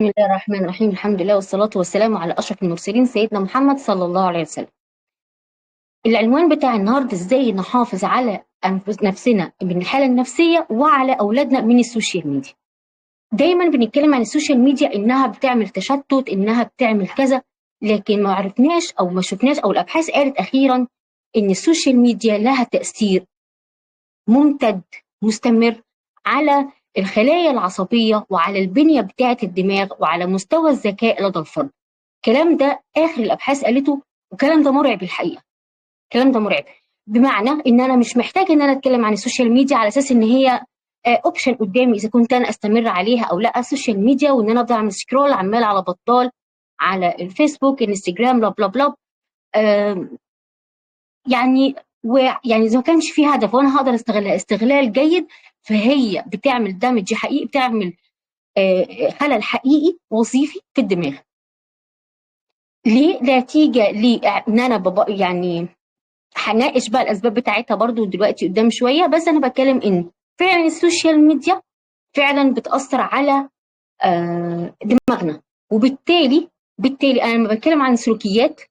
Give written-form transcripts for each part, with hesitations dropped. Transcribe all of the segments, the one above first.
الله الرحمن الرحيم. الحمد لله والصلاة والسلام على أشرف المرسلين سيدنا محمد صلى الله عليه وسلم. العنوان بتاع النهارده ازاي نحافظ على نفسنا من الحالة النفسية وعلى أولادنا من ال social media. دايما بنتكلم عن ال social media إنها بتعمل تشتت، إنها بتعمل كذا، لكن ما عرفناش أو ما شفناش أو الأبحاث قالت أخيرا إن ال social media لها تأثير ممتد مستمر على الخلايا العصبية وعلى البنية بتاعة الدماغ وعلى مستوى الذكاء لدى الفرد. الكلام ده آخر الأبحاث قالته، والكلام ده مرعب الحقيقة. الكلام ده مرعب بمعنى إن أنا مش محتاجة إن أنا أتكلم عن ال social media على أساس إن هي option قدامي إذا كنت أنا أستمر عليها أو لا. ال social media وإن أنا أفضل أعمل scroll عمال على بطال على الفيسبوك، انستجرام، blah blah blah، يعني ويعني إذا ما كانش في هدف وأنا هقدر أستغلها استغلال جيد، فهي بتعمل damage حقيقي، بتعمل خلل حقيقي وظيفي في الدماغ. ليه؟ نتيجة لأن أنا يعني هناقش بقى الأسباب بتاعتها برضو دلوقتي قدام شوية، بس أنا بتكلم إن فعلا ال social media فعلا بتأثر على دماغنا، وبالتالي أنا لما بتكلم عن سلوكيات،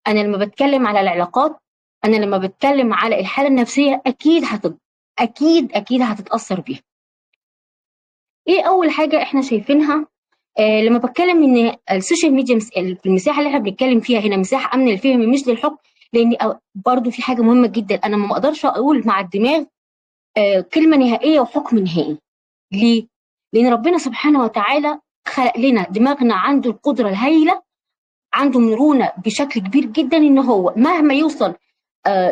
أنا لما بتكلم على العلاقات، أنا لما بتكلم على الحالة النفسية أكيد أكيد هتتأثر بيها. إيه أول حاجة إحنا شايفينها لما بتكلم إن ال social media في المساحة اللي إحنا بنتكلم فيها هنا مساحة أمن للفهم مش للحكم، لأن برضو في حاجة مهمة جدا، أنا ما أقدرش أقول مع الدماغ كلمة نهائية وحكم نهائي. ليه؟ لأن ربنا سبحانه وتعالى خلق لنا دماغنا عنده القدرة الهائلة، عنده مرونة بشكل كبير جدا، إن هو مهما يوصل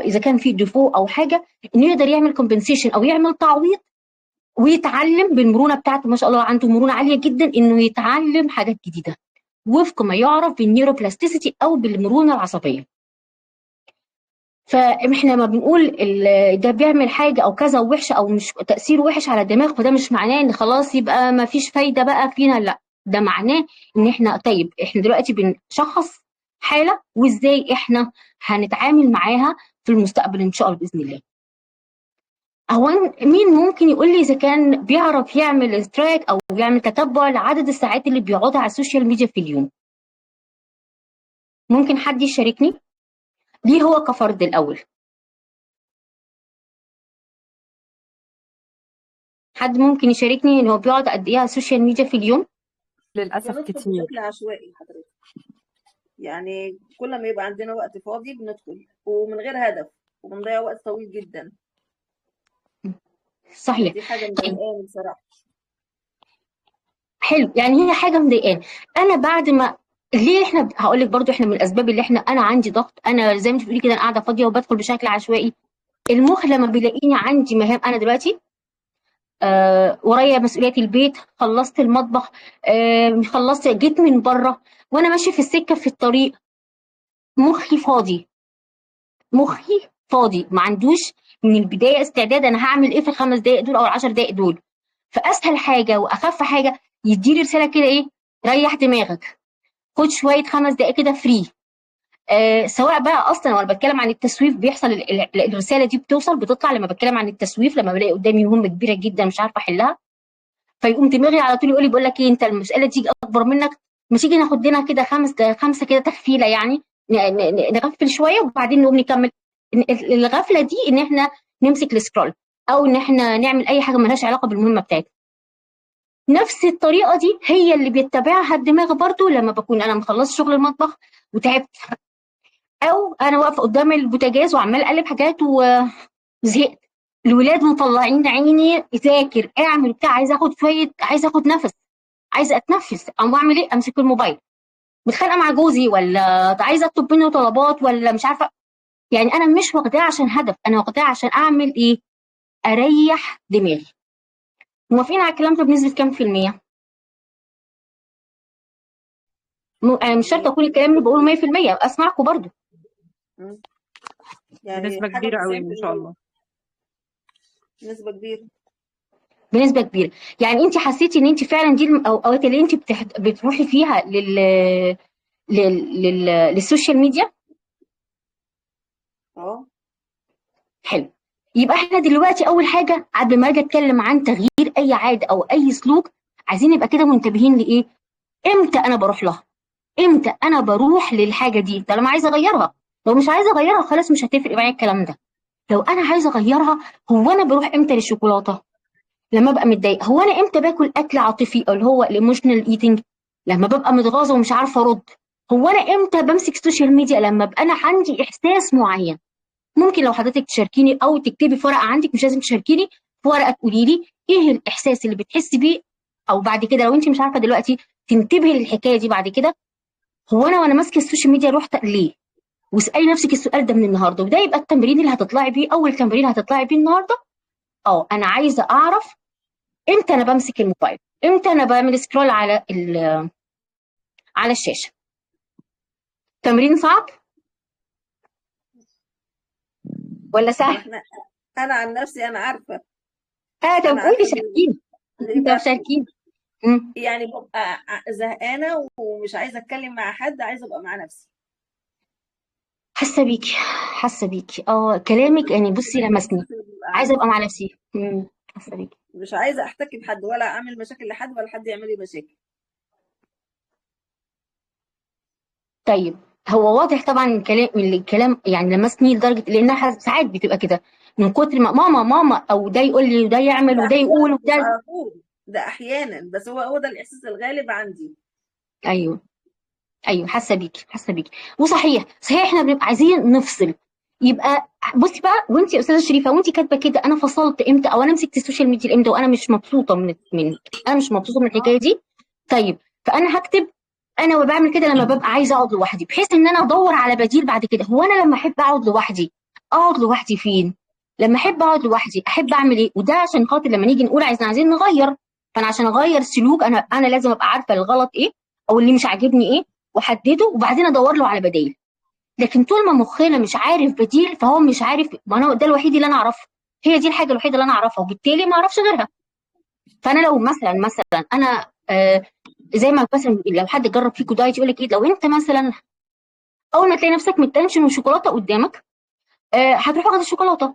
إذا كان في défaut أو حاجة إنه يقدر يعمل compensation أو يعمل تعويض ويتعلم بالمرونة بتاعته. ما شاء الله عنده مرونة عالية جدا إنه يتعلم حاجات جديدة وفق ما يعرف بال neuroplasticity أو بالمرونة العصبية. فإحنا ما بنقول ده بيعمل حاجة أو كذا وحشة أو مش تأثيره وحش على الدماغ، فده مش معناه إن خلاص يبقى ما فيش فايدة بقى فينا، لا، ده معناه إن إحنا طيب إحنا دلوقتي بنشخص حالة وإزاي إحنا هنتعامل معاها في المستقبل إن شاء الله بإذن الله. هو مين ممكن يقول لي إذا كان بيعرف يعمل track أو يعمل تتبع لعدد الساعات اللي بيقعدها على ال social media في اليوم؟ ممكن حد يشاركني؟ ليه هو كفرد الأول؟ حد ممكن يشاركني إن هو بيقعد قد إيه على ال social media في اليوم؟ للأسف كتير. بشكل عشوائي حضرتك، يعني كل ما يبقى عندنا وقت فاضي بندخل ومن غير هدف وبنضيع وقت طويل جدا. صحيح، دي حاجة مضايقاني بصراحة. حلو، يعني هي حاجة مضايقاني. أنا بعد ما ليه احنا هقول لك برضو احنا من الاسباب اللي احنا انا عندي ضغط، انا زي ما انت بتقولي كده انا قاعدة فاضية وبدخل بشكل عشوائي. المخ لما بيلاقيني عندي مهام، انا دلوقتي ورايا مسؤوليات البيت، خلصت المطبخ، خلصت، جيت من بره وانا ماشية في السكة في الطريق، مخي فاضي، مخي فاضي، ما عندوش من البداية استعداد انا هعمل ايه في ال5 دقائق دول او ال10 دقائق دول. فاسهل حاجة واخف حاجة يديلي رسالة كده ايه، ريح دماغك، خد شوية 5 دقائق كده free. سواء بقى اصلا وانا بتكلم عن التسويف بيحصل الرسالة دي بتوصل بتطلع لما بتكلم عن التسويف، لما بلاقي قدامي مهمة كبيرة جدا مش عارفه احلها، فيقوم دماغي على طول يقول لي بقول لك ايه، انت المسالة دي اكبر منك، ما تيجي ناخد لنا كده خمسة كده تغفيله، يعني نغفل شوية وبعدين نقوم نكمل. الغفلة دي ان احنا نمسك ال scroll او ان احنا نعمل اي حاجة مالهاش علاقة بالمهمه بتاعتنا. نفس الطريقة دي هي اللي بيتبعها الدماغ برضو لما بكون انا مخلص شغل المطبخ وتعبت، او انا واقفة قدام البوتاجاز وعمال اقلب حاجات وزهقت، الولاد مطلعين عيني، ذاكر اعمل بتاع، عايزه اخد شوية، عايزه اخد نفس، عايزه اتنفس، اقوم اعمل ايه؟ امسك الموبايل، متخانقه مع جوزي ولا عايزه اطلب منه طلبات ولا مش عارفه. يعني انا مش واخداه عشان هدف، انا واخداه عشان اعمل ايه؟ اريح دماغي. موافقين على الكلام ده بنسبة كام في المية؟ أنا مش شرط أقول الكلام اللي بقوله 100%، أسمعكم برضو. يعني بنسبة كبيرة قوي إن شاء الله. نسبة كبيرة. بنسبة كبيرة، يعني أنت حسيتي إن أنت فعلا دي الأوقات اللي أنت بتروحي فيها لل social media؟ أه. حلو. يبقى احنا دلوقتي اول حاجة قبل ما اجي اتكلم عن تغيير اي عادة او اي سلوك، عايزين نبقى كده منتبهين لايه؟ امتى انا بروح لها؟ امتى انا بروح للحاجة دي؟ طالما عايزه اغيرها. لو مش عايزه اغيرها خلاص مش هتفرق معايا الكلام ده. لو انا عايزه اغيرها، هو انا بروح امتى للشوكولاته؟ لما ابقى متضايقة. هو انا امتى باكل اكل عاطفي او اللي هو ال emotional eating؟ لما ببقى متغاظه ومش عارفه ارد. هو انا امتى بمسك social media؟ لما ابقى انا عندي احساس معين. ممكن لو حضرتك تشاركيني او تكتبي في ورقة عندك، مش لازم تشاركيني، في ورقة تقولي لي ايه الاحساس اللي بتحسي بيه، او بعد كده لو انت مش عارفه دلوقتي تنتبهي للحكايه دي بعد كده. هو انا وانا ماسكه ال social media رحت ليه؟ واسالي نفسك السؤال ده من النهارده، وده يبقى التمرين اللي هتطلعي بيه، اول تمرين هتطلعي بيه النهارده. انا عايزه اعرف امتى انا بمسك الموبايل، امتى انا بعمل scroll على الشاشة. تمرين صعب ولا سهل؟ انا عن نفسي انا عارفه. طب قولي، شاركيني. طب شاركيني. يعني ببقى زهقانه ومش عايزه اتكلم مع حد، عايزه ابقى مع نفسي. حاسه بيكي، حاسه بيكي. كلامك يعني بصي لمسني. عايزه ابقى مع نفسي. حاسه بيكي. مش عايزه احتك بحد ولا اعمل مشاكل لحد ولا حد يعمل لي مشاكل. طيب هو واضح طبعا الكلام يعني لمسني لدرجة، لانها ساعات بتبقى كده من كتر ما ماما ماما او ده يقول لي وده يعمل وده يقول وده، ده احيانا، بس هو ده الاحساس الغالب عندي. ايوه ايوه، حاسه بيكي، حاسه بيكي. وصحيح صحيح احنا بنبقى عايزين نفصل. يبقى بصي بقى، وانت يا استاذه شريفه وانت كاتبه كده انا فصلت امتى، او انا مسكت ال social media امتى وانا مش مبسوطة من انا مش مبسوطة من الحكاية دي. طيب فانا هكتب انا وبعمل كده لما ببقى عايزه اقعد لوحدي، بحيث ان انا ادور على بديل بعد كده. هو انا لما احب اقعد لوحدي اقعد لوحدي فين؟ لما احب اقعد لوحدي احب اعمل ايه؟ وده عشان خاطر لما نيجي نقول عايزين نغير، فانا عشان اغير سلوك انا لازم ابقى عارفه الغلط ايه او اللي مش عاجبني ايه واحدده، وبعدين ادور له على بديل. لكن طول ما مخنا مش عارف بديل فهو مش عارف، ما انا ده الوحيد اللي انا اعرفه، هي دي الحاجة الوحيدة اللي انا اعرفها، وبالتالي ما اعرفش غيرها. فانا لو مثلا انا زي ما مثلا لو حد جرب فيكو diet يقول لك ايه، لو انت مثلا اول ما تلاقي نفسك متنشن وشوكولاته قدامك هتروح واخد الشوكولاتة.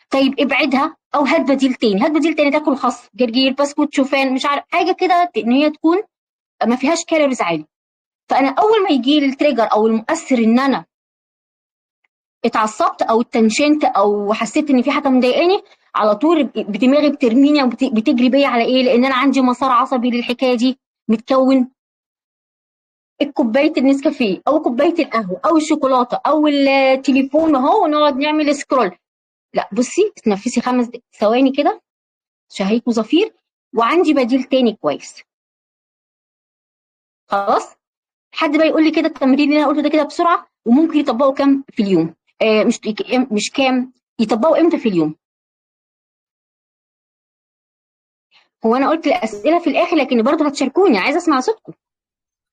طيب ابعدها او هات بديل تاني، هات بديل تاني، تاكل خس، جرجير، بسكوت، شوفان، مش عارف حاجة كده ان هي تكون ما فيهاش calories عالي. فانا اول ما يجي لي ال trigger او المؤثر ان انا اتعصبت او اتنشنت او حسيت ان في حاجة مضايقاني، على طول بدماغي بترميني او بتجري بيا على ايه؟ لان انا عندي مسار عصبي للحكايه دي متكون. كوباية النسكافيه او كوباية القهوة او الشوكولاتة او التليفون اهو، ونقعد نعمل scroll. لا بصي، تنفسي 5 ثواني كده، شهيق وزفير، وعندي بديل تاني كويس. خلاص؟ حد بقى يقول لي كده التمرين اللي انا قلته ده كده بسرعة، وممكن يطبقه كام في اليوم؟ مش كام، يطبقه امتى في اليوم؟ هو انا قلت الاسئلة في الاخر، لكن برضه هتشاركوني، عايزه اسمع صوتكم.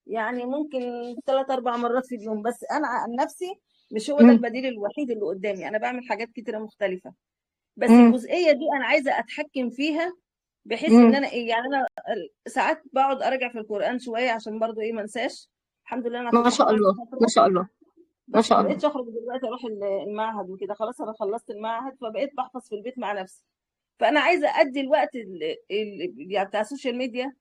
يعني ممكن 3-4 مرات في اليوم، بس انا عن نفسي مش هو ده البديل الوحيد اللي قدامي، انا بعمل حاجات كتيرة مختلفة، بس الجزئية دي انا عايزه اتحكم فيها، بحيث ان انا ايه، يعني انا ساعات بقعد اراجع في القران شوية عشان برضو ايه ما انساش. الحمد لله انا ما شاء الله ما شاء الله ما شاء الله. بقيت اخرج دلوقتي اروح المعهد وكده، خلاص انا خلصت المعهد، فبقيت بحفظ في البيت مع نفسي. فانا عايزه ادي الوقت يعني بتاع ال social media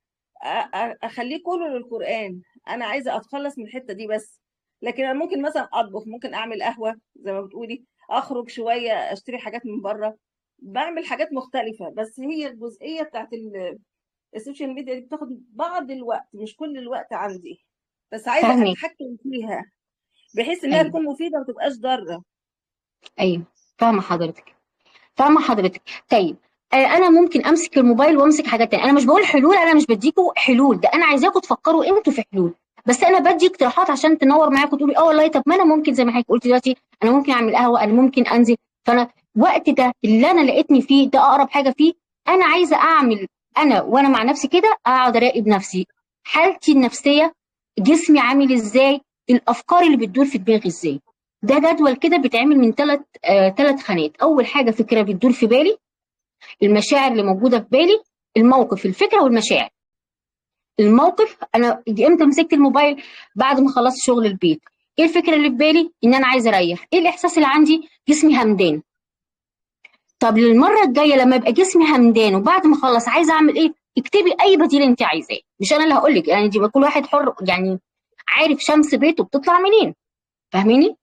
اخليه كله للقران. انا عايزه اتخلص من الحتة دي بس، لكن انا ممكن مثلا اطبخ، ممكن اعمل قهوة زي ما بتقولي، اخرج شوية اشتري حاجات من بره، بعمل حاجات مختلفة، بس هي الجزئية بتاعت ال social media دي بتاخد بعض الوقت، مش كل الوقت عندي، بس عايزه اتحكم فيها بحيث انها تكون مفيدة وما تبقاش ضارة. ايوه فاهمه حضرتك، فاهمه حضرتك. طيب انا ممكن امسك الموبايل وامسك حاجات تانية. انا مش بقول حلول، انا مش بديكوا حلول، ده انا عايزاكم تفكروا انتوا في حلول، بس انا بدي اقتراحات عشان تنور معاكم وتقولي والله طب ما انا ممكن زي ما حضرتك قلت دلوقتي، انا ممكن اعمل قهوة، انا ممكن انزل. فانا وقت ده اللي انا لقيتني فيه ده اقرب حاجة فيه، انا عايزه اعمل انا وانا مع نفسي كده، اقعد اراقب نفسي، حالتي النفسية، جسمي عامل ازاي، الافكار اللي بتدور في دماغي ازاي. ده جدول كده بيتعمل من 3 خانات. اول حاجة فكرة بتدور في بالي، المشاعر اللي موجودة في بالي، الموقف، الفكرة والمشاعر. الموقف، انا امتى مسكت الموبايل؟ بعد ما خلصت شغل البيت. ايه الفكرة اللي في بالي؟ ان انا عايزه اريح. ايه الاحساس اللي عندي؟ جسمي همدان. طب للمرة الجاية لما يبقى جسمي همدان وبعد ما اخلص عايزه اعمل ايه؟ اكتبي اي بديل انت عايزاه، مش انا اللي هقول لك، يعني دي كل واحد حر، يعني عارف شمس بيته بتطلع منين. فاهميني؟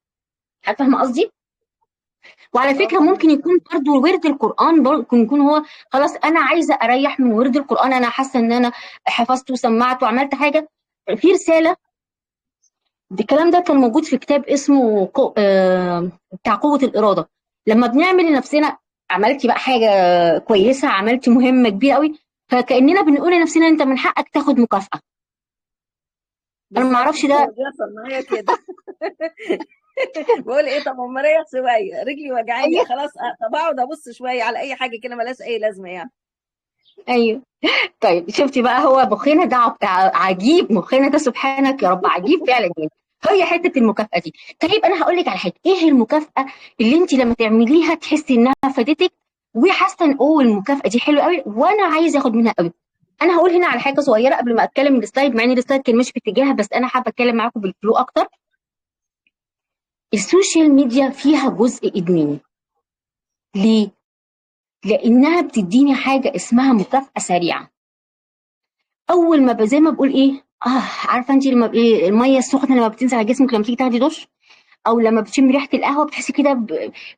هل فاهمه قصدي؟ وعلى فكرة ممكن يكون برضه ورد القران، ممكن يكون هو خلاص انا عايزه اريح من ورد القران، انا حاسه ان انا حفظت وسمعت وعملت حاجة. في رسالة، الكلام ده كان موجود في كتاب اسمه بتاع قوة الارادة. لما بنعمل لنفسنا، عملتي بقى حاجة كويسة، عملتي مهمة كبيرة قوي، فكاننا بنقول لنفسنا انت من حقك تاخد مكافاة. انا ما اعرفش ده بيحصل معايا كده. بقول ايه، طب اما اريح شوية، رجلي وجعاني. أيوة. خلاص طب اقعد ابص شوية على اي حاجة كده ملهاش اي لازمه يعني. ايوه طيب شفتي بقى، هو مخنا ده عجيب، مخنا ده سبحانك يا رب عجيب فعلا يعني. هي حتة المكافاة دي. طيب انا هقول لك على حاجة، ايه المكافاة اللي انت لما تعمليها تحسي انها فادتك وحاسه ان اوه المكافاة دي حلوة قوي وانا عايزه اخد منها قوي؟ انا هقول هنا على حاجة صغيرة قبل ما اتكلم ال slide، مع ان ال slide كان ماشي في اتجاهها، بس انا حابة اتكلم معاكم بال flow اكتر. ال social media فيها جزء ادماني. ليه؟ لانها بتديني حاجة اسمها مكافاة سريعة. اول ما زي ما بقول ايه، عارفه انت لما ايه المية السخنة لما بتنزل على جسمك لما تيجي تاخدي دش، او لما بتشمي ريحه القهوة بتحسي كده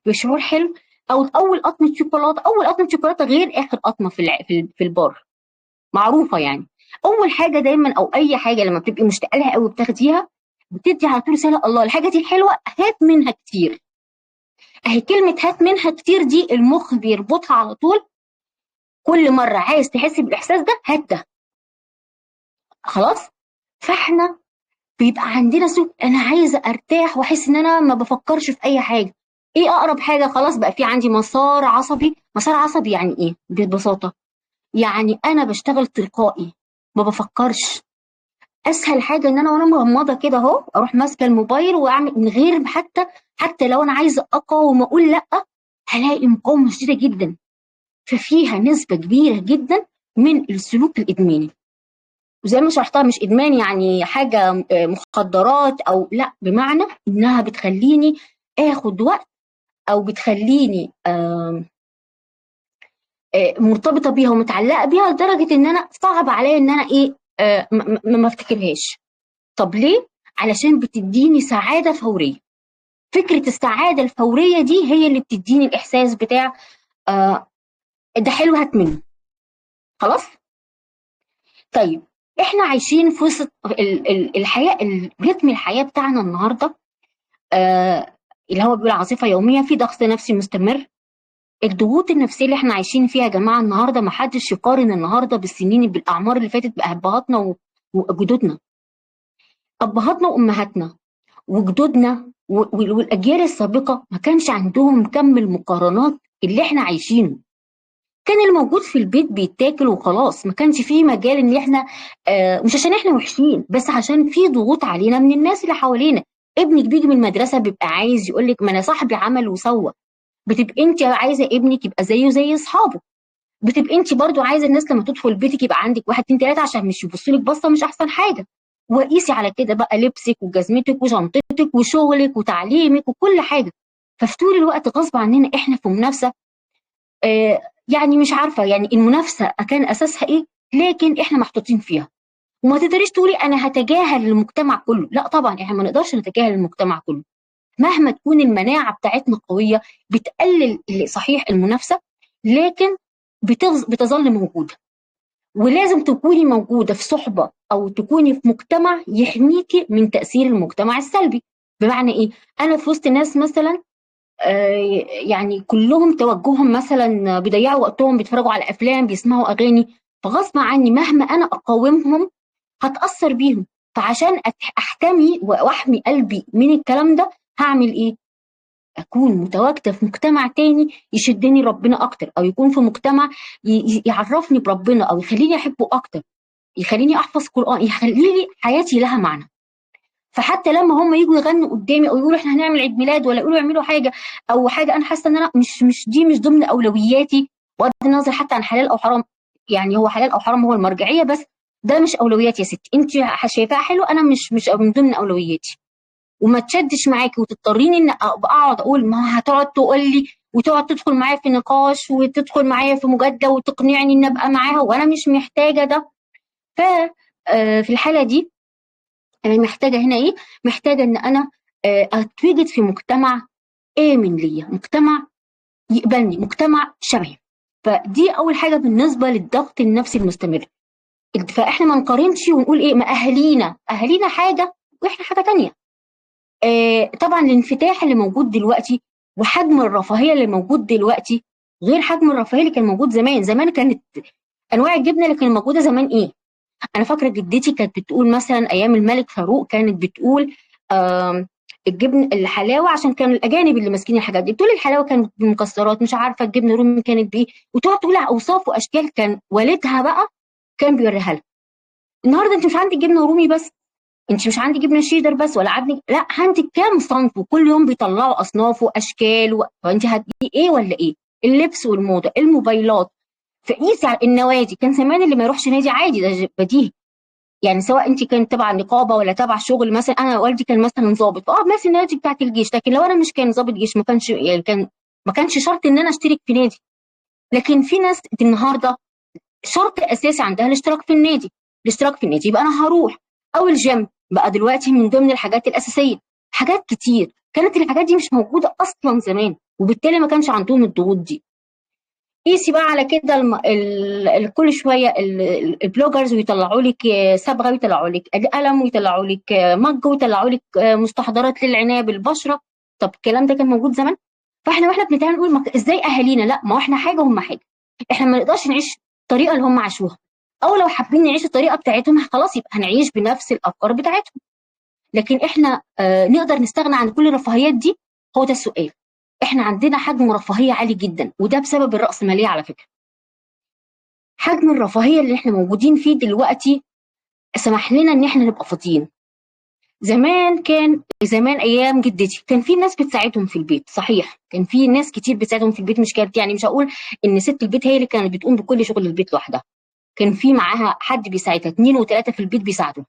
بشعور حلو، او اول قطمه شوكولاتة، اول قطمه شوكولاتة غير اخر قطمه في البار، معروفة يعني. اول حاجة دايما او اي حاجة لما بتبقي مشتاقة لها قوي بتاخديها، بتدي على طول رسالة الله الحاجة دي حلوة، هات منها كتير. اهي كلمة هات منها كتير دي المخ بيربطها على طول، كل مرة عايز تحسي بالاحساس ده هات ده، خلاص. فاحنا بيبقى عندنا سوء، انا عايزه ارتاح واحس ان انا ما بفكرش في اي حاجة. ايه اقرب حاجة؟ خلاص بقى في عندي مسار عصبي. مسار عصبي يعني ايه ببساطة؟ يعني انا بشتغل تلقائي، ما بفكرش. اسهل حاجة ان انا وانا مغمضه كده اهو اروح ماسكه الموبايل واعمل من غير حتى لو انا عايزه اقاوم اقول لا، هلاقي مقاومة شديدة جدا. ففيها نسبه كبيرة جدا من السلوك الادماني. وزي ما شرحتها مش ادمان يعني حاجة مخدرات او لا، بمعنى انها بتخليني اخد وقت، او بتخليني مرتبطة بيها ومتعلقه بيها لدرجة ان انا صعب عليا ان انا ايه ما افتكرهاش. طب ليه؟ علشان بتديني سعادة فورية. فكرة السعادة الفورية دي هي اللي بتديني الاحساس بتاع ده حلو هات منه، خلاص. طيب احنا عايشين في وسط الحياة، رتم الحياة بتاعنا النهارده اللي هو بيقول عاصفة يومية، في ضغط نفسي مستمر. الضغوط النفسية اللي احنا عايشين فيها يا جماعة النهارده، ما حدش يقارن النهارده بالسنين بالاعمار اللي فاتت بابهاتنا وجدودنا. ابهاتنا وامهاتنا وجدودنا والاجيال السابقة ما كانش عندهم كم المقارنات اللي احنا عايشينه. كان الموجود في البيت بيتاكل وخلاص، ما كانش فيه مجال ان احنا مش عشان احنا وحشين، بس عشان في ضغوط علينا من الناس اللي حوالينا. ابنك بيجي من المدرسة بيبقى عايز يقول لك ما انا صاحبي عمل وسوى، بتبقي انت عايزه ابنك يبقى زيه زي اصحابه، بتبقي انت برضو عايزه الناس لما تدخل بيتك يبقى عندك 1 2 3 عشان مش يبصوا لك بصة مش احسن حاجة. وقيسي على كده بقى لبسك وجزمتك وشنطتك وشغلك وتعليمك وكل حاجة. ففي طول الوقت غصب عننا احنا في منافسه، يعني مش عارفه يعني المنافسة كان اساسها ايه، لكن احنا محطوطين فيها. وما تقدريش تقولي انا هتجاهل المجتمع كله، لا طبعا احنا ما نقدرش نتجاهل المجتمع كله. مهما تكون المناعة بتاعتنا قوية بتقلل صحيح المنافسة، لكن بتظل موجودة. ولازم تكوني موجودة في صحبه او تكوني في مجتمع يحميكي من تاثير المجتمع السلبي. بمعنى ايه؟ انا في وسط ناس مثلا يعني كلهم توجههم مثلا بيضيعوا وقتهم، بيتفرجوا على افلام، بيسمعوا اغاني، فغصب عني مهما انا اقاومهم هتاثر بيهم. فعشان احتمي واحمي قلبي من الكلام ده هعمل ايه؟ اكون متواجدة في مجتمع تاني يشدني ربنا اكتر، او يكون في مجتمع يعرفني بربنا، او يخليني احبه اكتر، يخليني احفظ قران، يخليني حياتي لها معنى. فحتى لما هم يجوا يغنوا قدامي او يقولوا احنا هنعمل عيد ميلاد، ولا يقولوا اعملوا حاجة او حاجة، انا حاسه ان انا مش دي مش ضمن اولوياتي، بغض النظر حتى عن حلال او حرام، يعني هو حلال او حرام هو المرجعية، بس ده مش اولوياتي يا ستي، انت شايفاها حلو، انا مش من ضمن اولوياتي. وما تشدش معاكي وتضطريني ان اقعد اقول ما هتقعد تقول لي وتقعد تدخل معايا في نقاش وتدخل معايا في مجادله وتقنعني ان ابقى معاها وانا مش محتاجه ده. ف في الحالة دي انا محتاجه هنا ايه؟ محتاجه ان انا اتواجد في مجتمع امن ليا، مجتمع يقبلني، مجتمع شبهي. فدي اول حاجة بالنسبة للضغط النفسي المستمر. فاحنا ما نقارنش ونقول ايه ما اهالينا، اهالينا حاجة واحنا حاجة تانية. طبعا الانفتاح اللي موجود دلوقتي وحجم الرفاهية اللي موجود دلوقتي غير حجم الرفاهية اللي كان موجود زمان. زمان كانت انواع الجبنة اللي كانت موجودة زمان ايه؟ انا فاكره جدتي كانت بتقول مثلا ايام الملك فاروق كانت بتقول الجبن الحلاوة، عشان كانوا الاجانب اللي ماسكين الحاجات دي، بتقول الحلاوة كانت بمكسرات، مش عارفه الجبنة الرومي كانت بايه، وتقعد تقول على اوصاف واشكال كان والدها بقى كان بيوريها لها. النهارده انت مش عندك جبنه رومي بس، انت مش عندك جبنه شيدر بس، ولا عندك، لا عندك كام صنف، وكل يوم بيطلعوا اصناف واشكال فانت هتجيبي ايه ولا ايه؟ اللبس والموضه، الموبايلات، فقيسي على النوادي. كان زمان اللي ما يروحش نادي عادي، ده بديهي يعني، سواء انت كان تبع نقابة ولا تبع شغل. مثلا انا والدي كان مثلا ضابط، مثلا النادي بتاعت الجيش، لكن لو انا مش كان ضابط جيش ما كانش يعني كان ما كانش شرط ان انا اشترك في نادي. لكن في ناس النهارده شرط اساسي عندها الاشتراك في النادي، الاشتراك في النادي يبقى انا هروح، او الجيم بقى دلوقتي من ضمن الحاجات الاساسية. حاجات كتير كانت الحاجات دي مش موجودة اصلا زمان، وبالتالي ما كانش عندهم الضغوط دي. قيسي بقى على كده كل شوية ال bloggers ويطلعوا لك صبغة، ويطلعوا لك قلم، ويطلعوا لك mug، ويطلعوا لك مستحضرات للعنايه بالبشره. طب الكلام ده كان موجود زمان؟ فاحنا واحنا بنتعامل نقول ازاي اهالينا؟ لا، ما احنا حاجة هم حاجة، احنا ما نقدرش نعيش الطريقة اللي هم عاشوها، او لو حابين نعيش الطريقة بتاعتهم خلاص يبقى هنعيش بنفس الافكار بتاعتهم. لكن احنا نقدر نستغنى عن كل الرفاهيات دي؟ هو ده السؤال. احنا عندنا حجم رفاهية عالي جدا، وده بسبب الرأسمالية على فكرة. حجم الرفاهية اللي احنا موجودين فيه دلوقتي سمح لنا ان احنا نبقى فاضيين. زمان كان، زمان ايام جدتي كان في ناس بتساعدهم في البيت، صحيح كان في ناس كتير بتساعدهم في البيت، مش كانت يعني مش هقول ان ست البيت هي اللي كانت بتقوم بكل شغل البيت لوحدها، كان في معاها حد بيساعدها، 2 و3 في البيت بيساعدوا.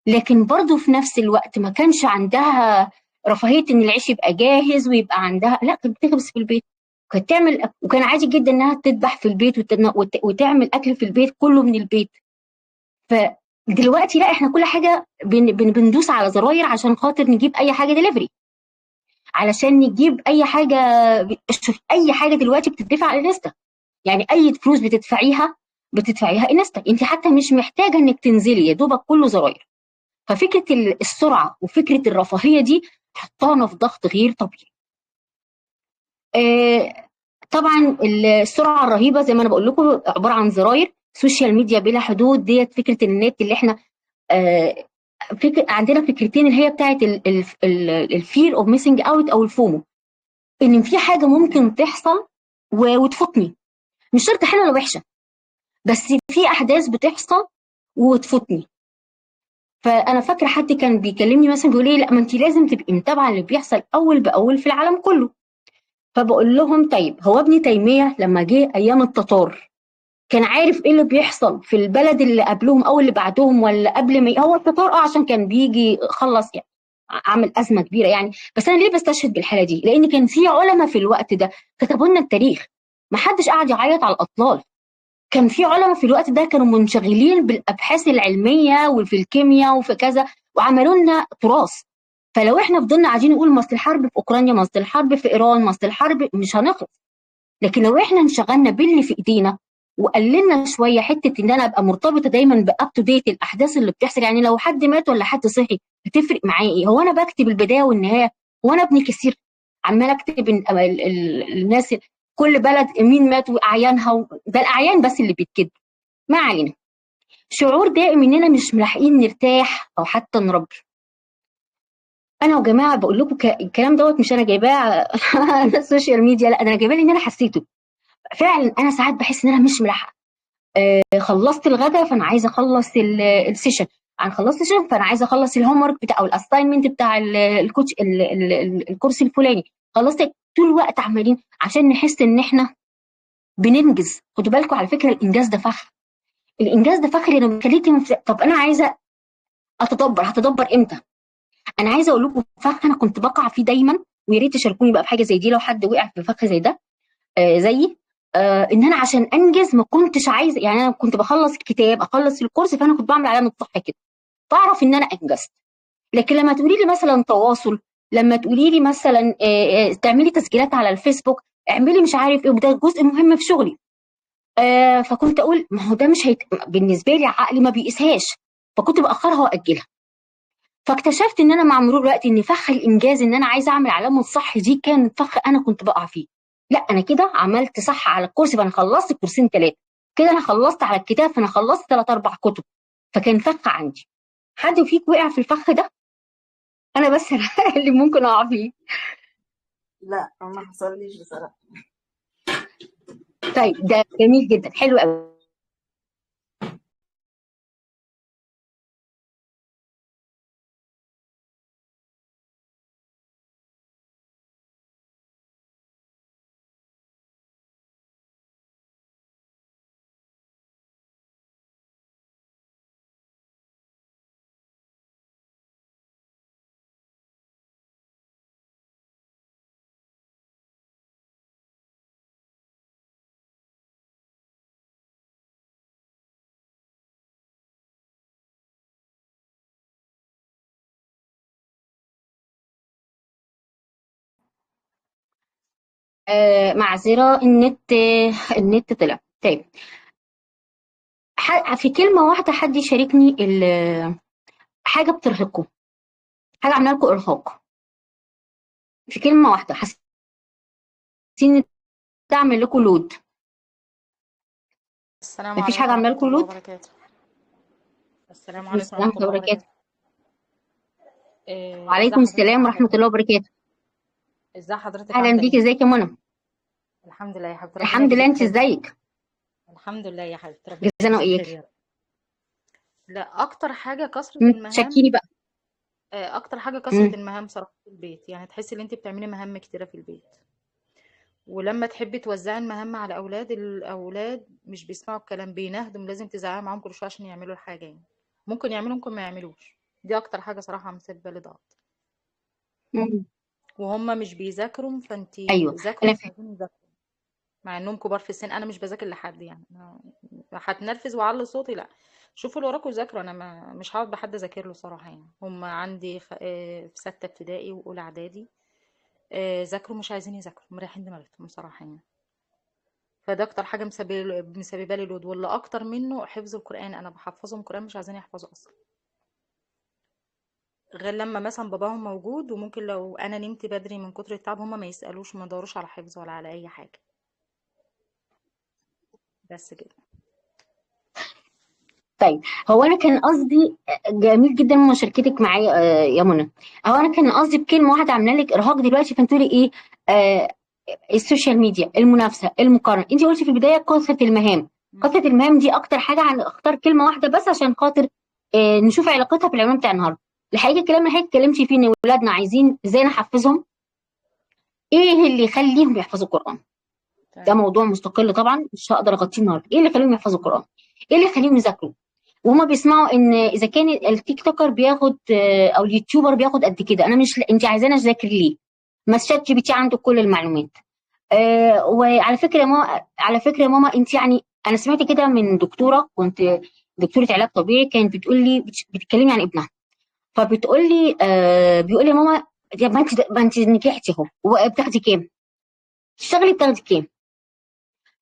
لكن برضه في نفس الوقت ما كانش عندها رفاهية ان العيش يبقى جاهز ويبقى عندها، لا كانت بتخبز في البيت، كانت تعمل، وكان عادي جدا انها تذبح في البيت وتعمل اكل في البيت كله من البيت. فدلوقتي لا، احنا كل حاجة بندوس على زراير عشان خاطر نجيب اي حاجة دليفري، علشان نجيب اي حاجة. شوف اي حاجة دلوقتي بتدفع على انستا، يعني اي فلوس بتدفعيها بتدفعيها انستا، انت حتى مش محتاجه انك تنزلي، يا دوبك كله زراير. ففكره السرعة وفكره الرفاهية دي حطانا في ضغط غير طبيعي. طبعا السرعة الرهيبة زي ما انا بقول لكم عبارة عن زراير، social media بلا حدود، ديت فكرة النت اللي احنا عندنا فكرتين اللي هي بتاعه ال fear of missing out او ال FOMO، ان في حاجة ممكن تحصل وتفوتني، مش شرط حلوة ولا وحشة، بس في احداث بتحصل وتفوتني. فانا فاكره حد كان بيكلمني مثلا بيقول لي لا ما انت لازم تبقي متابعه اللي بيحصل اول باول في العالم كله. فبقول لهم طيب هو ابن تيمية لما جه ايام التتار كان عارف ايه اللي بيحصل في البلد اللي قبلهم او اللي بعدهم ولا قبل ما هو التتار عشان كان بيجي خلص يعني عمل ازمة كبيرة يعني. بس انا ليه بستشهد بالحالة دي؟ لان كان في علماء في الوقت ده كتبوا لنا التاريخ، ما حدش قاعد يعيط على الاطلال. كان في علماء في الوقت ده كانوا منشغلين بالابحاث العلمية وفي الكيمياء وفي كذا، وعملوا لنا تراث. فلو احنا فضلنا قاعدين نقول مصل الحرب في اوكرانيا، مصل الحرب في ايران، مصل الحرب، مش هنخلص. لكن لو احنا انشغلنا باللي في ايدينا وقللنا شوية حتة ان انا ابقى مرتبطة دايما ب up to date الاحداث اللي بتحصل، يعني لو حد مات ولا حد صحي هتفرق معايا ايه؟ هو انا بكتب البداية والنهاية؟ هو انا ابن كثير عمال اكتب الناس كل بلد مين مات واعيانها، ده الاعيان بس اللي بيتكتب. ما علينا. شعور دائم اننا مش ملاحقين نرتاح او حتى نربي. انا يا جماعة بقول لكم الكلام دوت مش انا جايباه على ال social media، لا انا جايباه لان انا حسيته فعلا. انا ساعات بحس ان انا مش ملاحقه. خلصت الغدا فانا عايزه اخلص ال session، انا خلصت ال session فانا عايزه اخلص ال homework بتاع او ال assignment بتاع ال coach الكورس الفلاني. خلصت طول الوقت عمالين عشان نحس ان احنا بننجز. خدوا بالكم على فكرة الانجاز ده فخر، الانجاز ده فخر لانه بيخليكي طب انا عايزه اتدبر، هتدبر امتى؟ انا عايزه اقول لكم فخ انا كنت بقع فيه دايما، ويا ريت تشاركوني بقى في حاجة زي دي لو حد وقع في فخ زي ده زيي. ان انا عشان انجز ما كنتش عايزه، يعني انا كنت بخلص الكتاب اخلص الكورس، فانا كنت بعمل علامة صح كده بعرف ان انا انجزت. لكن لما تقولي لي مثلا تواصل، لما تقولي لي مثلا تعملي تسجيلات على الفيسبوك، اعملي مش عارف ايه، وده جزء مهم في شغلي، فكنت اقول ما هو ده مش بالنسبة لي عقلي ما بيقيسهاش، فكنت باخرها واجلها. فاكتشفت ان انا مع مرور الوقت ان فخ الانجاز، ان انا عايزه اعمل علامة صح، دي كان فخ انا كنت بقع فيه. لا انا كده عملت صح على الكورس فانا خلصت كورسين 3، كده انا خلصت على الكتاب فانا خلصت 3 4 كتب، فكان فخ عندي. حد فيك وقع في الفخ ده؟ انا بس اللي ممكن اقع فيه. لا ما حصليش بصراحة. طيب ده جميل جدا، حلو قوي. معذرة النت طلع. طيب في كلمة واحدة حد يشاركني حاجة بترهقكم، حاجة عاملة لكم إرهاق، في كلمة واحدة حاسين إن ده عامل لكم لود. السلام مفيش عليكم حاجة عاملة ورحمة لكم الله لود؟ وبركاته. السلام عليكم السلام ورحمة الله وبركاته. وبركاته. ازي وعليكم حضرتك السلام عاملة ورحمة ايه؟ الله وبركاته. ازي حضرتك أهلا عاملة بيكي، ايه؟ ازيك يا منى؟ الحمد لله يا حبيبتي، ربنا الحمد لله، يجزيك انت خير. ازيك؟ الحمد لله يا حبيبتي، ربنا جزانا يجزيك خير وإياك. يا رب. لا اكتر حاجة كثرة المهام. شكيني بقى. اكتر حاجة كثرة المهام صراحة في البيت، يعني تحسي ان انت بتعملي مهام كتيرة في البيت، ولما تحبي توزعي المهام على اولاد، الاولاد مش بيسمعوا الكلام، بينهدم، لازم تزعقي معاهم كل شوية عشان يعملوا الحاجة، يعني ممكن يعملوا ممكن ما يعملوش. دي اكتر حاجة صراحة مسببة لي ضغط. مم. وهم مش بيذاكروا، فانتي ايوه ذاكروا انا مش عايزين يذاكروا، مع انهم كبار في السن. انا مش بذاكر لحد، يعني أنا هتنرفز واعلي صوتي، لا شوفوا اللي وراكم ذاكروا، انا ما مش هقعد بحد اذاكر له صراحة. يعني هم عندي في 6 ابتدائي واولى اعدادي، ذاكروا مش عايزين يذاكروا، مريحين دماغهم صراحة يعني. فده اكتر حاجة مسببه لي لود. واللي اكتر منه حفظ القران، انا بحفظهم قران مش عايزين يحفظوا اصلا، غير لما مثلا باباهم موجود، وممكن لو انا نمت بدري من كتر التعب هما ما يسالوش، ما يدوروش على حفظ ولا على اي حاجة. بس كده. طيب هو انا كان قصدي، جميل جدا مشاركتك معايا يا منى. هو انا كان قصدي بكلمه واحدة عامله لك ارهاق دلوقتي، فانت تقولي ايه؟ السوشيال ميديا، المنافسة، المقارنة. انت قلتي في البداية كثرة المهام. كثرة المهام دي اكتر حاجة، هنختار كلمة واحدة بس عشان خاطر نشوف علاقتها بالعنوان بتاع النهارده. الحقيقة الكلام اللي حضرتك اتكلمتي فيه ان ولادنا عايزين ازاي نحفزهم، ايه اللي يخليهم يحفظوا القران؟ ده موضوع مستقل طبعا مش هقدر اغطيه النهارده. ايه اللي يخليهم يحفظوا القران؟ ايه اللي يخليهم يذاكروا؟ وهما بيسمعوا ان اذا كان ال TikToker بياخد او ال YouTuber بياخد قد كده، انا مش، انت عايزاني اذاكر ليه؟ ما ال ChatGPT عنده كل المعلومات. وعلى فكرة يا ماما، على فكرة يا ماما انت يعني، انا سمعت كده من دكتورة، كنت دكتورة علاج طبيعي، كانت بتقول لي، بتتكلمي عن ابنها، فبتقول لي بيقول لي يا ماما ما انت نجحتي اهو، وبتاخدي كام؟ تشتغلي بتاخدي كام؟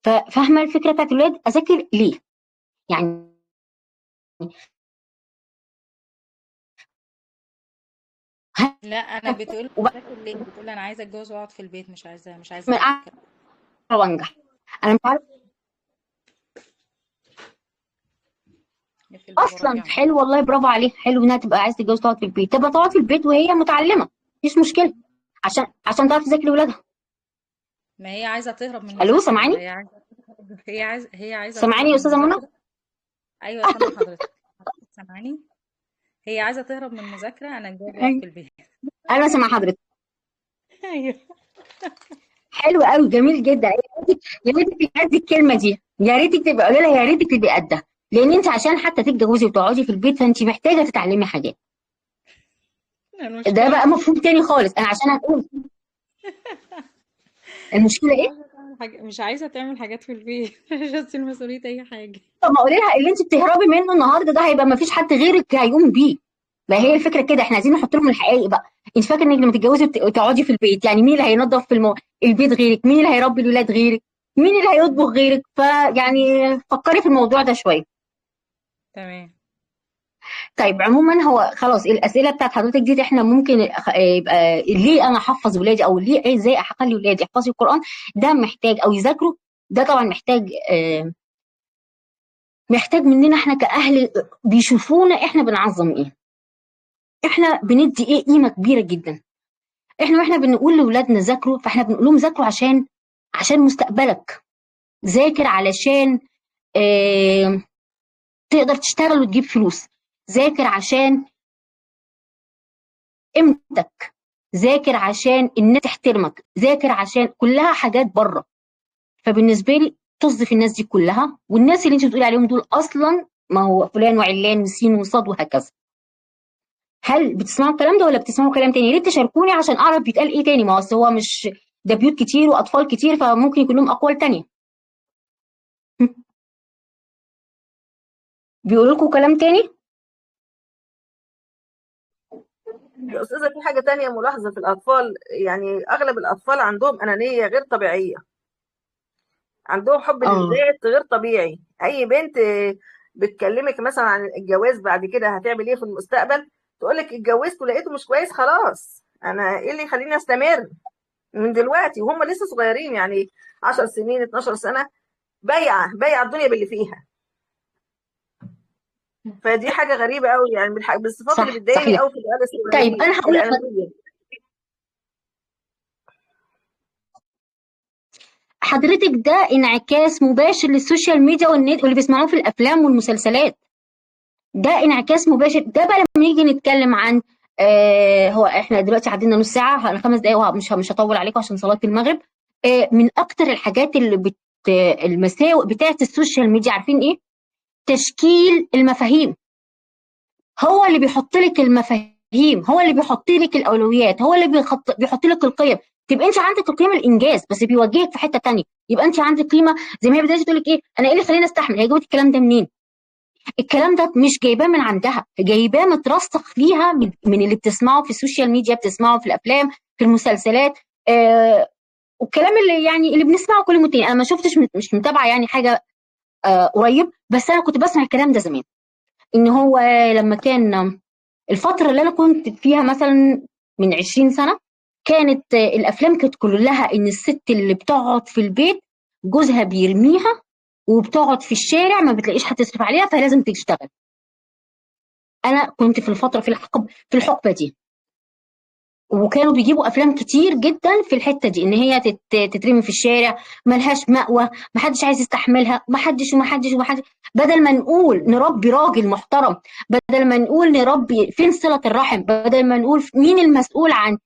ففاهمه الفكرة بتاعت الولاد، اذاكر ليه؟ يعني لا انا بتقول بذاكر ليه؟ بتقول انا عايزه اتجوز واقعد في البيت، مش عايزه اذاكر وانجح. انا مش عارفه اصلا. حلو والله، برافو عليها، حلو انها تبقى عايزه تتجوز تقعد في البيت. تبقى تقعد في البيت وهي متعلمة، مفيش مشكلة، عشان تعرف تذاكر لاولادها. ما هي عايزه تهرب من الو، سامعاني؟ هي عايزه سامعاني يا استاذه منى؟ ايوه سامعه حضرتك. سامعاني؟ هي عايزه تهرب من المذاكرة، انا اتجوز واقعد في البيت. انا سامعه حضرتك. ايوه حلو قوي، جميل جدا. يا ريتك تبقي قد الكلمة دي، يا ريتك تبقي قولي لها يا ريتك تبقي قدها، لان انت عشان حتى تتجوزي وتقعدي في البيت فانت محتاجه تتعلمي حاجات. ده المشكلة بقى مفهوم تاني خالص. انا عشان اقول المشكلة مش ايه؟ عايزة تعمل حاجة، مش عايزة تعمل حاجات في البيت، مش هتشيل مسؤولية أي حاجة. طب ما اقول لها اللي انت بتهربي منه النهارده ده هيبقى ما فيش حد غيرك هيقوم بيه. ما هي اه. الفكرة كده، احنا عايزين نحط لهم الحقائق بقى. انت فاكره انك لما تتجوزي وتقعدي في البيت، يعني مين اللي هينظف في البيت غيرك؟ مين اللي هيربي الولاد غيرك؟ مين اللي هيطبخ غيرك؟ فيعني فكري في الموضوع ده شوية. تمام. طيب عموما هو خلاص الاسئلة بتاعت حضرتك دي احنا ممكن يبقى ليه انا احفظ ولادي، او ليه ايه ازاي اخلي ولادي يحفظوا القران، ده محتاج، او يذاكروا، ده طبعا محتاج محتاج مننا احنا كاهل بيشوفونا احنا بنعظم ايه، احنا بندي ايه قيمة كبيرة جدا. احنا واحنا بنقول لاولادنا ذاكروا، فاحنا بنقول لهم ذاكروا عشان مستقبلك، ذاكر علشان اه تقدر تشتغل وتجيب فلوس، ذاكر عشان قيمتك، ذاكر عشان الناس تحترمك، ذاكر عشان كلها حاجات بره. فبالنسبه لي طز في الناس دي كلها، والناس اللي انت بتقولي عليهم دول اصلا ما هو فلان وعلان وسين وصاد وهكذا. هل بتسمعوا الكلام ده ولا بتسمعوا كلام تاني؟ يا ريت تشاركوني عشان اعرف بيتقال ايه تاني. ما هو مش ده بيوت كتير واطفال كتير، فممكن يكون لهم اقوال تانية. بيقولوا لكم كلام تاني؟ يا أستاذة في حاجة تانية ملاحظة في الأطفال، يعني أغلب الأطفال عندهم أنانية غير طبيعية، عندهم حب للذات غير طبيعي. أي بنت بتكلمك مثلا عن الجواز بعد كده هتعمل إيه في المستقبل، تقولك اتجوزت ولقيته مش كويس، خلاص أنا إيه اللي يخليني أستمر من دلوقتي، وهم لسه صغيرين يعني 10 سنين 12 سنة، بايعة الدنيا باللي فيها. فدي حاجة غريبة قوي يعني، بالصفات اللي بتضايقني قوي في العيال الصغيرين. طيب انا هقول حضرتك ده انعكاس مباشر لل social media والنت واللي بيسمعوه في الافلام والمسلسلات، ده انعكاس مباشر. ده بقى لما نيجي نتكلم عن هو احنا دلوقتي عدينا نص ساعة، 5 دقايق ومش هطول عليكم عشان صلاة المغرب. من اكتر الحاجات اللي المساوئ بتاعه ال social media عارفين ايه؟ تشكيل المفاهيم. هو اللي بيحط لك المفاهيم، هو اللي بيحط لك الاولويات، هو اللي بيحط لك القيم. تبقى انت عندك القيمة الانجاز بس بيوجهك في حتة ثانية. يبقى انت عندك قيمة زي ما هي بدات تقول لك ايه، انا ايه اللي خليني استحمل؟ هي جابت الكلام ده منين؟ الكلام ده مش جايباه من عندها، جايباه مترسخ فيها من اللي بتسمعه في ال social media، بتسمعه في الافلام، في المسلسلات، والكلام اللي يعني اللي بنسمعه كل متين. انا ما شفتش، مش متابعه يعني حاجة قريب، بس انا كنت بسمع الكلام ده زمان، ان هو لما كان الفترة اللي انا كنت فيها مثلا من 20 سنة، كانت الافلام كانت كلها ان الست اللي بتقعد في البيت جوزها بيرميها وبتقعد في الشارع ما بتلاقيش حد يصرف عليها، فلازم تشتغل. انا كنت في الفترة في الحقبة دي، وكانوا بيجيبوا افلام كتير جدا في الحتة دي، ان هي تترمي في الشارع، ملهاش مأوى، محدش عايز يستحملها، محدش ومحدش ومحدش. بدل ما نقول نربي راجل محترم، بدل ما نقول نربي فين صلة الرحم، بدل ما نقول مين المسؤول عن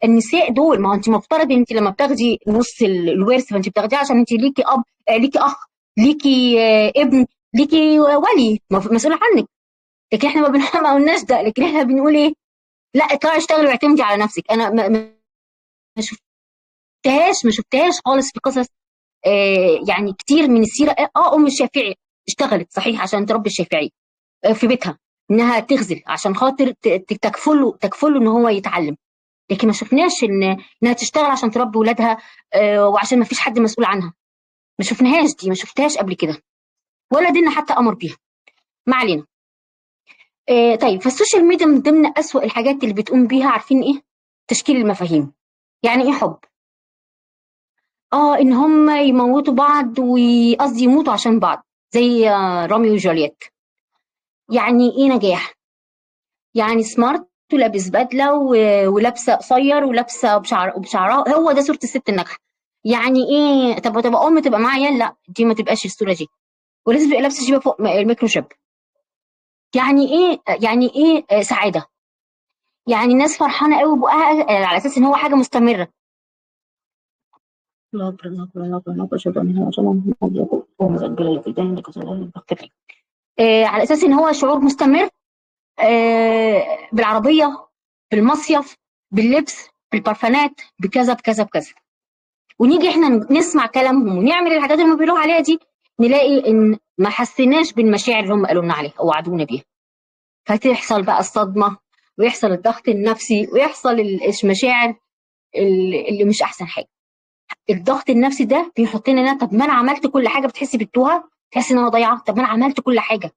النساء دول. ما هو انت مفترض انت لما بتاخدي نص الورث فانت بتاخديه عشان انت ليكي اب، ليكي اخ، ليكي ابن، ليكي ولي مسؤول عنك. لكن احنا ما قلناش ده، لكن احنا بنقول ايه؟ لا اطلعي اشتغلي واعتمدي على نفسك. انا ما شفتهاش خالص في قصص يعني كتير من السيرة. ام الشافعي اشتغلت صحيح عشان تربي الشافعي في بيتها، انها تغزل عشان خاطر تكفله ان هو يتعلم، لكن ما شفناش انها تشتغل عشان تربي ولادها وعشان ما فيش حد مسؤول عنها. ما شفناهاش دي، ما شفتهاش قبل كده، ولا ديننا حتى امر بيها. ما علينا. طيب فال social media من ضمن أسوأ الحاجات اللي بتقوم بيها عارفين ايه؟ تشكيل المفاهيم. يعني ايه حب؟ ان هم يموتوا بعض، وقصدي يموتوا عشان بعض، زي روميو وجولييت. يعني ايه نجاح؟ يعني smart ولابس بدله ولابسه قصير ولابسه بشعرها، هو ده صوره الست الناجحة. يعني ايه؟ طب تبقى ام تبقى معايا؟ لا دي ما تبقاش الصورة دي، ولازم تبقى لابسه جيبه فوق الميكرو جيب. يعني ايه؟ يعني ايه سعادة؟ يعني الناس فرحانة قوي بقها على اساس ان هو حاجة مستمرة. على اساس ان هو شعور مستمر، بالعربية، بالمصيف، باللبس، بالبرفانات، بكذا بكذا بكذا. ونيجي احنا نسمع كلامهم ونعمل الحاجات اللي هم بيقولوا عليها دي، نلاقي ان ما حسيناش بالمشاعر اللي هم قالوا لنا عليها او وعدونا بيها. فتحصل بقى الصدمة، ويحصل الضغط النفسي، ويحصل المشاعر اللي مش احسن حاجة. الضغط النفسي ده بيحطنا لنا، طب ما انا عملت كل حاجة، بتحسي بالتوهه، تحسي ان انا ضايعة، طب ما انا عملت كل حاجة،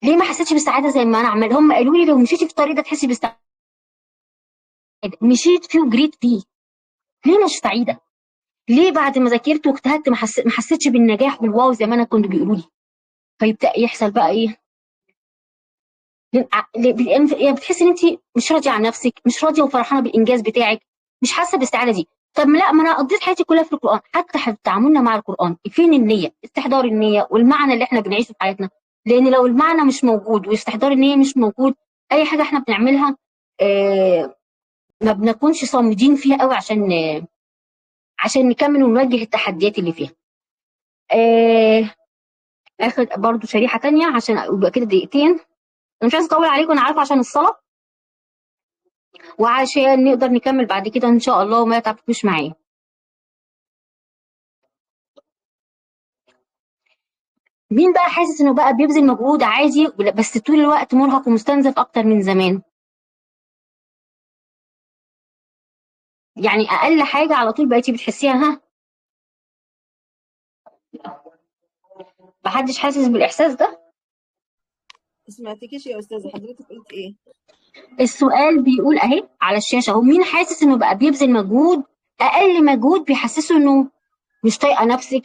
ليه ما حسيتش بالسعادة زي ما انا عمل؟ هم قالوا لي لو مشيتي في الطريق ده تحسي بالسعادة، مشيت فيه وجريت فيه، ليه مش سعيدة؟ ليه بعد ما ذاكرت واجتهدت ما حسيتش بالنجاح والواو زي ما انا كنت بيقولوا لي؟ فيبدا يحصل بقى ايه؟ بتحسي ان انت مش راضية عن نفسك، مش راضية وفرحانه بالانجاز بتاعك، مش حاسه بالسعادة دي. طب لا، ما انا قضيت حياتي كلها في القران، حتى في تعاملنا مع القران فين النية؟ استحضار النية والمعنى اللي احنا بنعيشه في حياتنا. لان لو المعنى مش موجود واستحضار النية مش موجود، اي حاجة احنا بنعملها ما بنكونش صامدين فيها قوي عشان نكمل ونواجه التحديات اللي فيها. اخد برضو شريحة تانية عشان يبقى كده دقيقتين، انا مش عايزه اطول عليكم، انا عارفه عشان الصلاة وعشان نقدر نكمل بعد كده ان شاء الله وما يتعبكوش معايا. مين بقى حاسس انه بقى بيبذل مجهود عادي بس طول الوقت مرهق ومستنزف اكتر من زمان؟ يعني اقل حاجة على طول بقيتي بتحسيها، ها؟ محدش حاسس بالاحساس ده؟ سمعتكيش يا استاذه، حضرتك قلت ايه؟ السؤال بيقول اهي على الشاشة اهو، مين حاسس انه بقى بيبذل مجهود، اقل مجهود بيحسسه انه مش طايقة نفسك،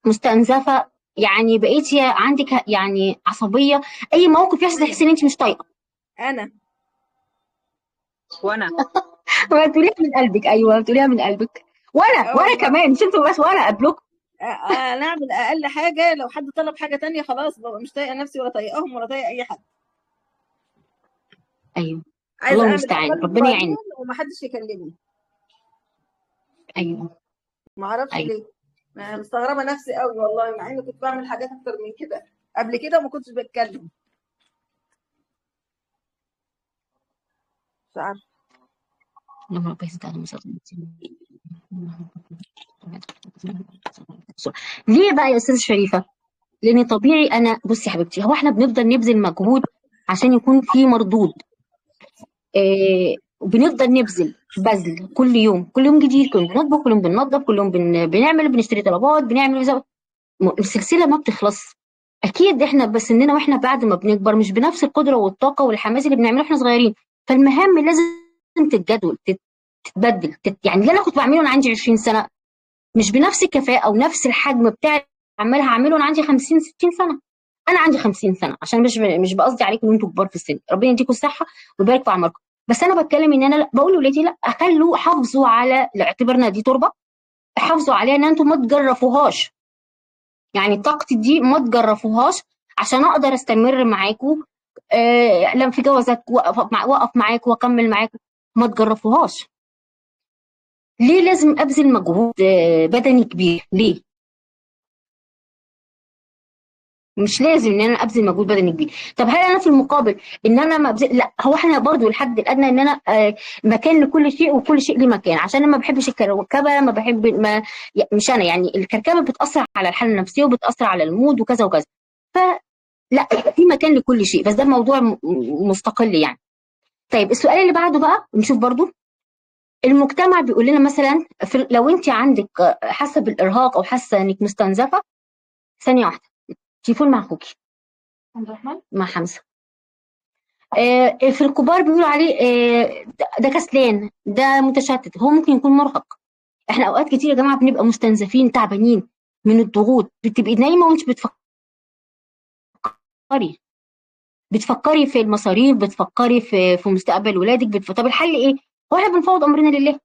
مستنزفه، يعني بقيتي عندك يعني عصبية، اي موقف يحصل تحسي ان انت مش طايقة. انا وانا ما تقوليها من قلبك. ايوه بتقوليها من قلبك. وانا كمان، مش انتوا بس، وانا قبلكم. انا اعمل اقل حاجة، لو حد طلب حاجة تانية خلاص ببقى مش طايقة نفسي ولا طايقاهم ولا طايقة اي حد. ايوه، عايزه الله اعمل المستعان، اقل ربنا يعينك. قليل ومحدش يكلمني. ايوه ما اعرفش ايوه ليه، انا مستغربه نفسي قوي والله، مع اني كنت بعمل حاجات اكتر من كده قبل كده وما كنتش بتكلم. مش عارفه. اللهم رب يزيد على مساعدة. ليه بقى يا استاذه شريفه؟ لان طبيعي انا، بصي يا حبيبتي، هو احنا بنفضل نبذل مجهود عشان يكون في مردود، وبنفضل نبذل بذل كل يوم، كل يوم جديد، كل يوم بنطبخ، كل يوم بننظف، كل يوم بنعمل، بنشتري طلبات، بنعمل، السلسلة ما بتخلص. اكيد احنا بس اننا واحنا بعد ما بنكبر مش بنفس القدرة والطاقة والحماس اللي بنعمله واحنا صغيرين، فالمهام لازم تتجدول، تتبدل، يعني اللي انا كنت بعمله وانا عندي 20 سنة مش بنفس الكفاءة ونفس الحجم بتاع عمال هعمله وانا عندي 50 60 سنة. انا عندي 50 سنة، عشان مش بقصدي عليكم ان انتوا كبار في السن، ربنا يديكم الصحة ويبارك في اعماركم، بس انا بتكلم ان انا بقول لاولادي لا، خلوا، حافظوا على، اعتبرنا دي تربه، حافظوا عليها ان انتوا ما تجرفوهاش، يعني طاقتي دي ما تجرفوهاش عشان اقدر استمر معاكم، لما في جوازات واقف معاكم واكمل معاكم، ما تجرفوهاش. ليه لازم ابذل مجهود بدني كبير؟ ليه؟ مش لازم ان انا ابذل مجهود بدني كبير. طب هل انا في المقابل ان انا ما أبذل؟ لا، هو احنا برضو الحد الادنى ان انا مكان لكل شيء وكل شيء ليه مكان، عشان انا ما بحبش الكركبه، ما بحب ما مش انا يعني الكركبه بتاثر على الحالة النفسية وبتاثر على المود وكذا وكذا، فلا في مكان لكل شيء، بس ده موضوع مستقل يعني. طيب السؤال اللي بعده بقى نشوف برضو المجتمع بيقول لنا مثلا لو انت عندك حاسه بالارهاق او حاسه انك مستنزفه، ثانية واحدة، تليفون مع اخوكي عبد الرحمن مع حمزة. في الكبار بيقولوا عليه ده كسلان، ده متشتت، هو ممكن يكون مرهق. احنا اوقات كتير يا جماعة بنبقى مستنزفين تعبانين من الضغوط، بتبقي نايمة وانت بتفكري في المصاريف، بتفكري في مستقبل ولادك، طب الحل ايه؟ هو احنا بنفوض امرنا لله،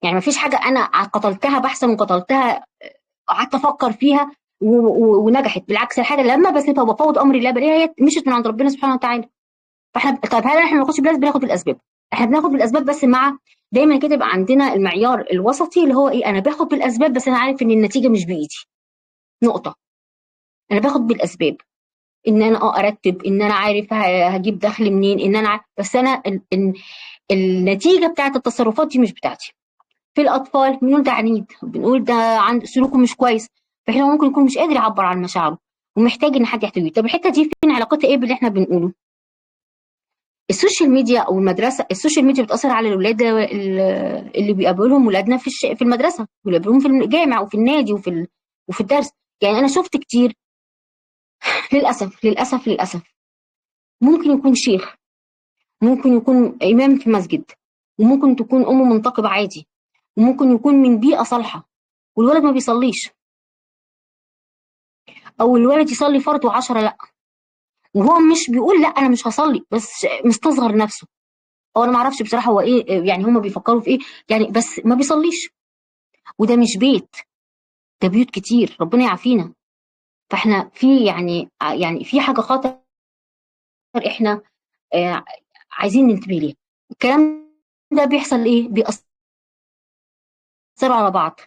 يعني مفيش حاجة انا قتلتها بحثا وقتلتها قعدت افكر فيها ونجحت، بالعكس الحاجة لما بسيبها وبفوض امري لله بلاقيها هي مشيت من عند ربنا سبحانه وتعالى. فاحنا طيب هل احنا ما بناخدش بالاسباب؟ بناخد بالاسباب، احنا بناخد بالاسباب بس مع دايما كده يبقى عندنا المعيار الوسطي اللي هو ايه؟ انا باخد بالاسباب بس انا عارف ان النتيجة مش بايدي. نقطة. انا باخد بالاسباب. ان انا ارتب، ان انا عارف هجيب دخل منين، ان انا بس انا النتيجة بتاعت التصرفات دي مش بتاعتي. في الاطفال بنقول ده عنيد، بنقول ده عند سلوكه مش كويس، فاحنا ممكن يكون مش قادر يعبر عن مشاعره ومحتاج ان حد يحتويه. طب الحتة دي فين علاقتها ايه باللي احنا بنقوله؟ ال social media او المدرسة، ال social media بتاثر على الاولاد اللي بيقابلهم ولادنا في المدرسة، وبيقابلوهم في الجامع وفي النادي وفي الدرس. يعني انا شفت كتير للاسف للاسف للاسف، ممكن يكون شيخ، ممكن يكون امام في مسجد، وممكن تكون امه منتقبه عادي، وممكن يكون من بيئة صالحه، والولد ما بيصليش، او الولد يصلي فرض و10 لا، وهو مش بيقول لا انا مش هصلي، بس مستصغر نفسه، او انا ما اعرفش بصراحة هو ايه يعني، هما بيفكروا في ايه يعني، بس ما بيصليش. وده مش بيت، ده بيوت كتير، ربنا يعافينا. فاحنا في يعني في حاجة خطر احنا عايزين ننتبه ليها. الكلام ده بيحصل ايه؟ بيأثروا على بعض.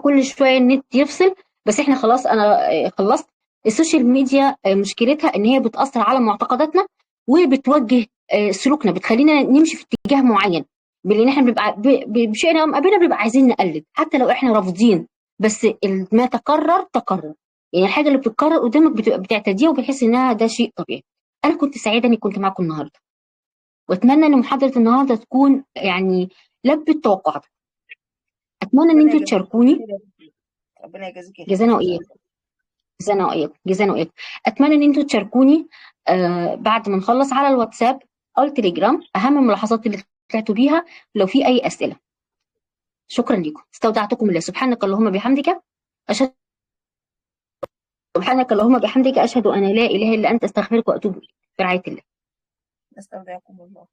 كل شوية النت يفصل، بس احنا خلاص انا خلصت. ال social media مشكلتها ان هي بتاثر على معتقداتنا وبتوجه سلوكنا، بتخلينا نمشي في اتجاه معين، لان احنا بنبقى بشئنا ام ابينا بنبقى عايزين نقلد حتى لو احنا رافضين، بس ما تكرر تكرر، يعني الحاجة اللي بتتكرر قدامك بتبقى بتعتديها وبتحس انها ده شيء طبيعي. انا كنت سعيدة اني كنت معاكم النهارده، واتمنى ان محاضرة النهارده تكون يعني لبت توقعاتكم. اتمنى ان ربنا انتوا يجازيك تشاركوني. خير، ربنا يجازيك خير جزانا ان شاء واياكم، الله. جزانا واياكم، جزانا واياكم. اتمنى ان انتوا تشاركوني بعد ما نخلص على الواتساب او التليجرام اهم الملاحظات اللي طلعتوا بيها، لو في اي اسئلة. شكرا لكم، استودعتكم الله. سبحانك اللهم بحمدك اشهد، سبحانك اللهم بحمدك اشهد ان لا اله الا انت، استغفرك واتوب اليك. برعاية الله. نستودعكم الله.